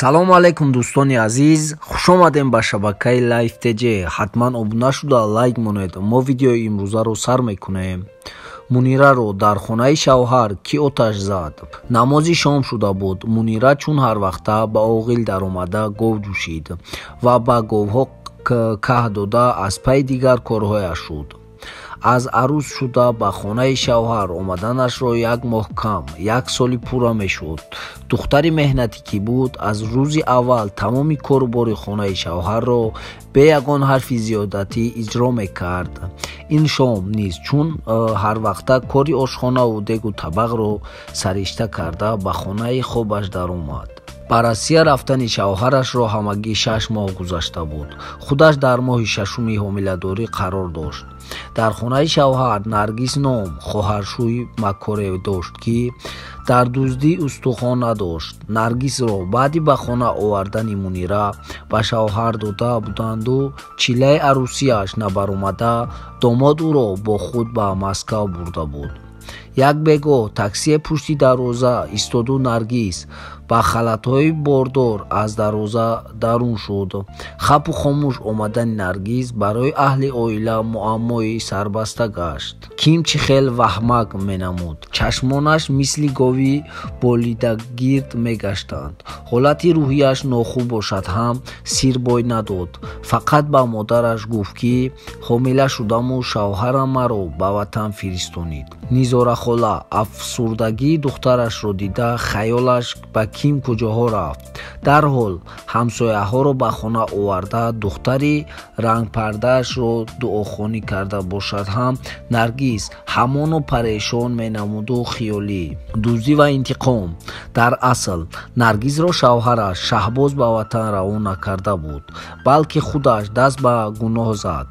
Салому алайкум, дӯстони азиз, хушомадем ба шабакаи Life TJ. Ҳатман обуна шуда, лайк монед. Мо видеои имрӯзаро сар мекунем. Мунираро дар хонаи шавҳар кӣ оташ зад? Намози шом шуда буд. Мунира чун ҳар вақта ба оғил даромада гов ҷӯшид ва ба говҳо каҳ дода, аз пайи дигар корҳояш шуд. Аз арӯс шуда ба хонаи шавҳар омаданашро як моҳ кам, як соли пурра мешуд. Духтари меҳнатӣ ки буд, аз рӯзи аввал тамоми кору бори хонаи шавҳарро бе ягон ҳарфи зиёдатӣ иҷро мекард. Ин шом низ чун ҳарвақта кори ошхонаву дегу табақро саришта карда, ба хонаи хобаш даромад. Ба Россия рафтани шавҳарашро ҳамагӣ 6 моҳ гузашта буд. Худаш дар моҳи шашуми ҳомиладорӣ қарор дошт. Дар хонаи шавҳар Наргиз ном хоҳаршӯи макоре дошт, ки дар дуздӣ устухон надошт. Наргизро баъди ба хона овардани Мунира ба шавҳар дода буданду чиллаи арӯсиаш набаромада, домод ӯро бо худ ба Москав бурда буд. Як бегоҳ таксие пушти дарвоза истоду Наргиз ба халатҳои бордор аз дарвоза дарун шуд. Хапу хомӯш омадани Наргиз барои аҳли оила муаммои сарбаста гашт. Ким чӣ хел ваҳмак менамуд, чашмонаш мисли гови болидагирд мегаштанд. Ҳолати рӯҳияш нохуб бошад ҳам, сир бой надод. Фақат ба модараш гуфт, ки ҳомила шудаму шавҳарам маро ба ватан фиристонид. Низорахола афсурдагии духтарашро дида, хаёлаш ба ким куҷоҳо рафт. Дарҳол ҳамсояҳоро ба хона оварда, духтари рангпардаашро дуохонӣ карда бошад ҳам, Наргиз ҳамоно парешон менамуду хиёлӣ. Дуздӣ ва интиқом. Дар асл Наргизро шавҳараш Шаҳбоз ба ватан равон накарда буд, балки худаш даст ба гуноҳ зад,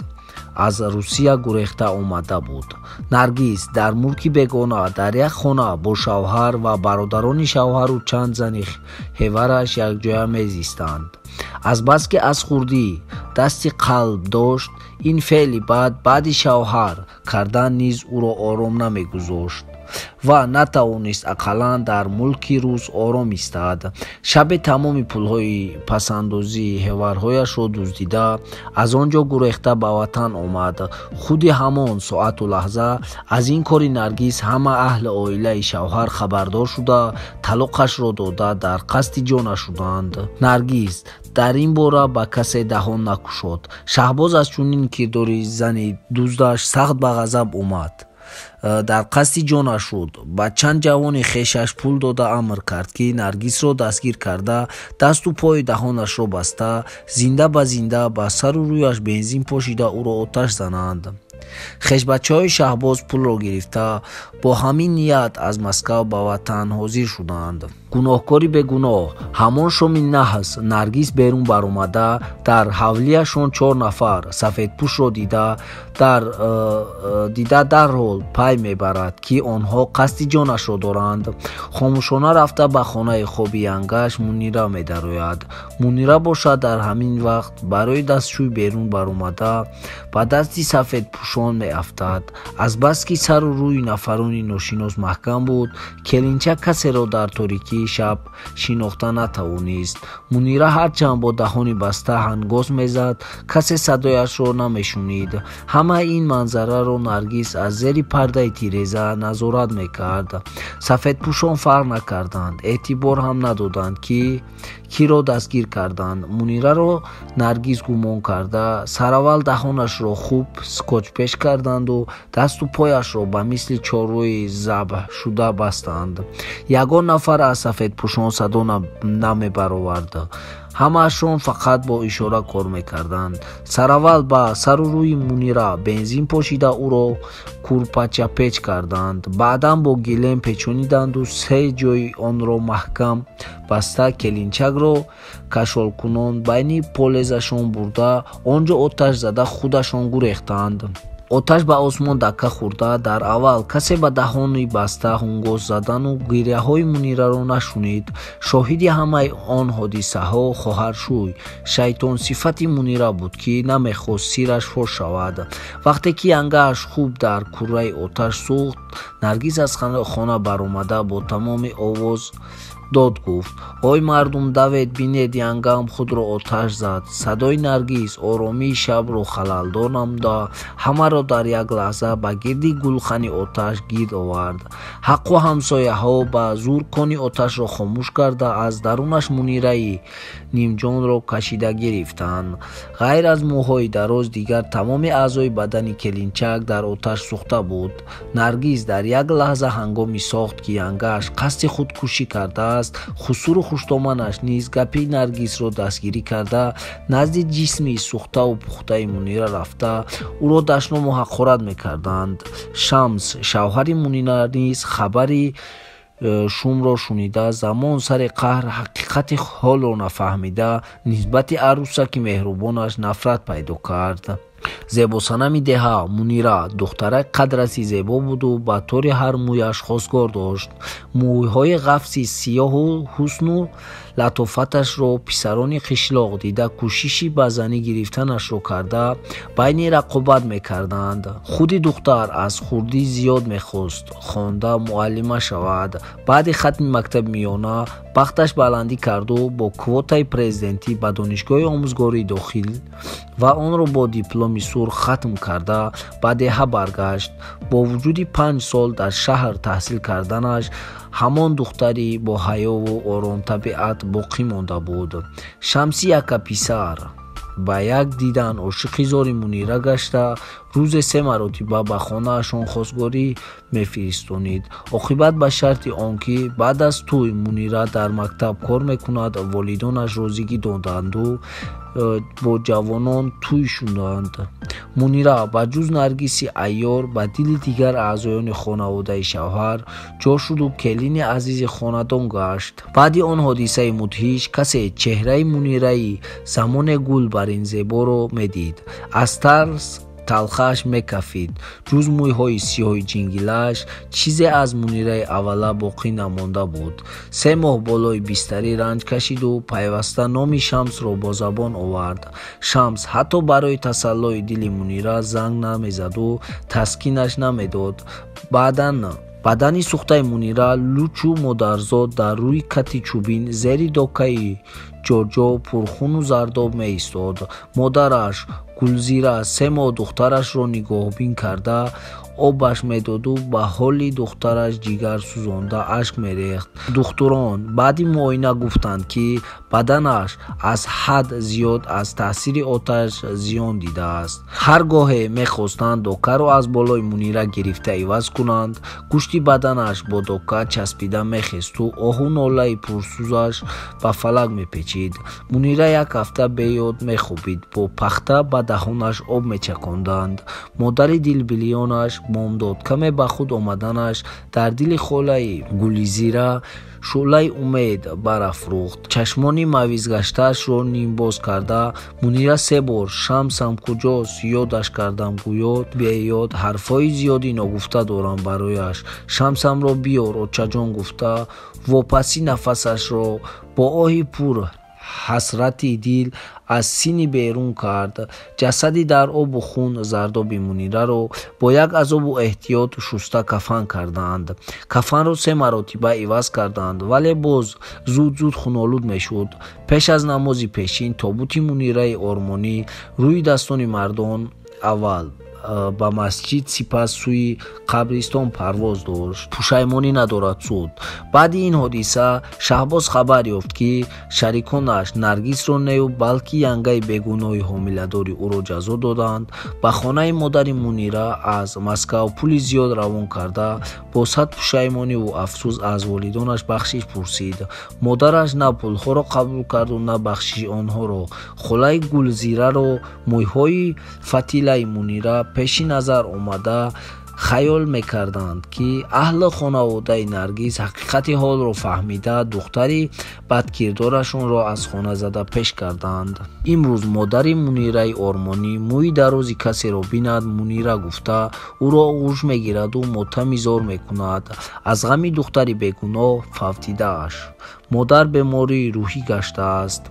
аз Русия гурехта омада буд. Наргиз дар мулки бегона, дар як хона бо шавҳар ва бародарони шавҳару чанд зани ҳевараш якҷоя мезистанд. Азбаски аз хурдӣ дасти қалб дошт, ин феъли бад баъди шавҳар кардан низ ӯро ором намегузошт ва натавонист ақаллан дар мулки рус ором истад. Шабе тамоми пулҳои пасандозии ҳеварҳояшро дуздида, аз он ҷо гурехта ба ватан омад. Худи ҳамон соату лаҳза аз ин кори Наргиз ҳама аҳли оилаи шавҳар хабардор шуда, талоқашро дода, дар қасди ҷонаш шуданд. Наргиз дар ин бора ба касе даҳон накушод. Шаҳбоз аз чунин кирдори зани дуздаш сахт ба ғазаб омад, дар қасди ҷонаш шуд. Ба чанд ҷавони хешаш пул дода, амр кард, ки Наргизро дастгир карда, дасту пою даҳонашро баста, зинда ба зинда ба сару рӯяш бензин пошида, ӯро оташ зананд. Хешбачаҳои Шаҳбоз пулро гирифта, бо ҳамин ният аз Москав ба ватан ҳозир шуданд. Гуноҳкори бегуноҳ. Ҳамон шоми наҳс Наргиз берун баромада, дар ҳавлияшон чор нафар сафедпӯшро дида, дарҳол пай мебарад, ки онҳо қасди ҷонашро доранд. Хомӯшона рафта, ба хонаи хоби янгаш Мунира медарояд. Мунира бошад дар ҳамин вақт барои дастшӯй берун баромада, ба дасти сафедпӯшон меафтад. Азбаски сару рӯи нафарони ношинос маҳкам буд, келинчак касеро дар торикии шаб шинохта натавонист. Мунира ҳарчанд бо даҳони баста ҳангос мезад, касе садояшро намешунид. Ҳамаи ин манзараро Наргиз аз зери пардаи тиреза назорат мекард. Сафедпӯшон фарқ накарданд, эътибор ҳам надоданд, ки киро дастгир карданд. Мунираро Наргиз гумон карда, сараввал даҳонашро хуб скотчпеш карданду дасту пояшро ба мисли чорвои забҳшуда бастанд. Ягон нафар аз сафедпӯшон садо намебаровард, ҳамаашон фақат бо ишора кор мекарданд. Сараввал ба сару рӯи Мунира бензин пошида, ӯро курпачапеч карданд. Баъдан бо гилем печониданду се ҷои онро маҳкам баста, келинчакро кашолкунон байни полезашон бурда, он ҷо оташ зада, худашон гурехтанд. Оташ ба осмон дакка хӯрда, дар аввал касе ба даҳони баста ҳунгос задану гиряҳои Мунираро нашунид. Шоҳиди ҳамаи он ҳодисаҳо хоҳаршӯй шайтонсифати Мунира буд, ки намехост сираш фош шавад. Вақте ки янгааш хуб дар курраи оташ сӯхт, Наргиз аз хона баромада, бо тамоми овоз Дод гуфт: ой мардум, давед, бинед, янгам худро оташ зад. Садои Наргиз оромии шабро халалдор намуда, ҳамаро дар як лаҳза ба гирди гулхани оташ гирд овард. Ҳаққу ҳамсояҳо ба зур кони оташро хомӯш карда, аз дарунаш Мунираи нимҷонро кашида гирифтанд. Ғайр аз мӯҳои дароз дигар тамоми аъзои бадани келинчак дар оташ сӯхта буд. Наргиз дар як лаҳза ҳангоми сохт, ки янгааш қасди худкушӣ кардааст, хусуру хуштоманаш низ гапи Наргизро дастгирӣ карда, назди ҷисми сӯхтаву пухтаи Мунира рафта, ӯро дашному ҳақорат мекарданд. Шамс, шавҳари Мунира, низ хабари шумро шунида, замон сари қаҳр ҳақиқати ҳолро нафаҳмида, нисбати арӯсаки меҳрубонаш нафрат пайдо кард. Зебосанами деҳа Мунира духтарак қадраси зебо буду ба тори ҳар мӯяш хостгор дошт. Мӯйҳои ғафси сиёҳу ҳусну латофаташро писарони қишлоқ дида, кӯшиши ба занӣ гирифтанашро карда, байни рақобат мекарданд. Худи духтар аз хурдӣ зиёд мехост хонда муаллима шавад. Баъди хатми мактаби миёна бахташ баландӣ карду бо квотаи президентӣ ба донишгоҳи омӯзгорӣ дохил ва онро бо дипломи сурх хатм карда ба деҳа баргашт. Бо вуҷуди 5 сол дар шаҳр таҳсил карданаш, ҳамон духтари бо ҳаёву оромтабиат боқӣ монда буд. Шамси якаписар ба як дидан ошиқи зори Мунира гашта, рӯзе 3 маротиба ба хонаашон хостгорӣ мефиристонид. Оқибат ба шарти он ки баъд аз тӯй Мунира дар мактаб кор мекунад, волидонаш розигӣ доданду бо ҷавонон тӯй шуданд. Мунира ба ҷуз Наргиси айёр ба дили дигар аъзоёни хонаводаи шавҳар ҷо шуду келини азизи хонадон гашт. Баъди он ҳодисаи мудҳиш касе чеҳраи Мунираи замоне гул бар ин зеборо медид, аз тарс талхааш мекафид. Ҷуз мӯйҳои сиёҳи ҷингилааш чизе аз Мунираи аввала боқӣ намонда буд. 3 моҳ болои бистарӣ ранҷ кашиду пайваста номи Шамсро бо забон овард. Шамс ҳатто барои тасаллои дили Мунира занг намезаду таскинаш намедод. Баъдан бадани сӯхтаи Мунира лучу модарзод дар рӯи кати чӯбин зери докаи ҷоҷо пурхуну зардоб меистод. Модараш Гулзира 3 моҳ духтарашро нигоҳбин карда, обаш медоду ба ҳоли духтараш ҷигар сӯзонда ашк мерехт. Духтурон баъди муоина гуфтанд, ки баданаш аз ҳад зиёд аз таъсири оташ зиён дидааст. Ҳар гоҳе мехостанд докаро аз болои Мунира гирифта иваз кунанд, гӯшти баданаш бо дока часпида мехесту оҳу нолаи пурсӯзаш ба фалак мепечид. Мунира як ҳафта беёд мехобид, бо пахта ба даҳонаш об мечаконданд. Модари дилбилиёнаш бомдод каме ба худ омаданаш дар дили холаи Гулизира шӯълаи умед барафрӯхт. Чашмони мавизгаштаашро нимбоз карда, Мунира 3 бор «Шамсам куҷост? Ёдаш кардам, гӯё беёд ҳарфҳои зиёди ногуфта дорам барояш. Шамсамро биёр, очаҷон» гуфта, вопасӣ нафасашро бо оҳи пур ҳасрати дил аз сини берун кард. Ҷасади дар обу хун зардоби Мунираро бо як азобу эҳтиёт шуста кафан карданд. Кафанро 3 маротиба иваз карданд, вале боз зуд-зуд хунолуд мешуд. Пеш аз намози пешин тобути Мунираи ормонӣ рӯи дастони мардон аввал ба масҷид, сипас сӯи қабристон парвоз дошт. Пушаймонӣ надорад суд. Баъди ин ҳодиса Шаҳбоз хабар ёфт, ки шариконаш Наргисро нею балки янгаи бегуноҳи ҳомиладори ӯро ҷазо доданд. Ба хонаи модари Мунира аз Москав пули зиёд равон карда, бо сад пушаймониву афсӯс аз волидонаш бахшиш пурсид. Модараш на пулҳоро қабул карду на бахшиши онҳоро. Холаи Гулзираро мӯйҳои фатилаи Мунира пеши назар омада хаёл мекарданд, ки аҳли хонаводаи Наргиз ҳақиқати ҳолро фаҳмида, духтари бадкирдорашонро аз хона зада пеш карданд. Имрӯз модари Мунираи ормонӣ мӯи дарози касеро бинад, Мунира гуфта ӯро оғӯш мегираду мотами зор мекунад аз ғами духтари бегуноҳ фавтидааш. Модар бемории рӯҳӣ гаштааст.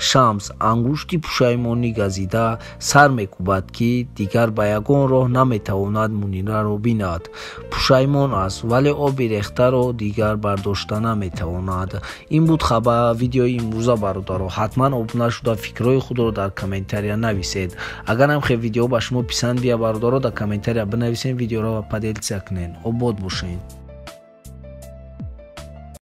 Шамс ангушти пушаймонӣ газида сар мекӯбад, ки дигар ба ягон роҳ наметавонад Мунираро бинад. Пушаймон аст, вале оби рехтаро дигар бардошта наметавонад. Ин буд хабар видеои имрӯза, бародаро. Ҳатман обуна шуда, фикрҳои худро дар комментария нависед. Агар ҳам хел видео ба шумо писанд бия, бародаро, дар комментария бинависед, видеоро ва поделиться кунед. Обод бошед.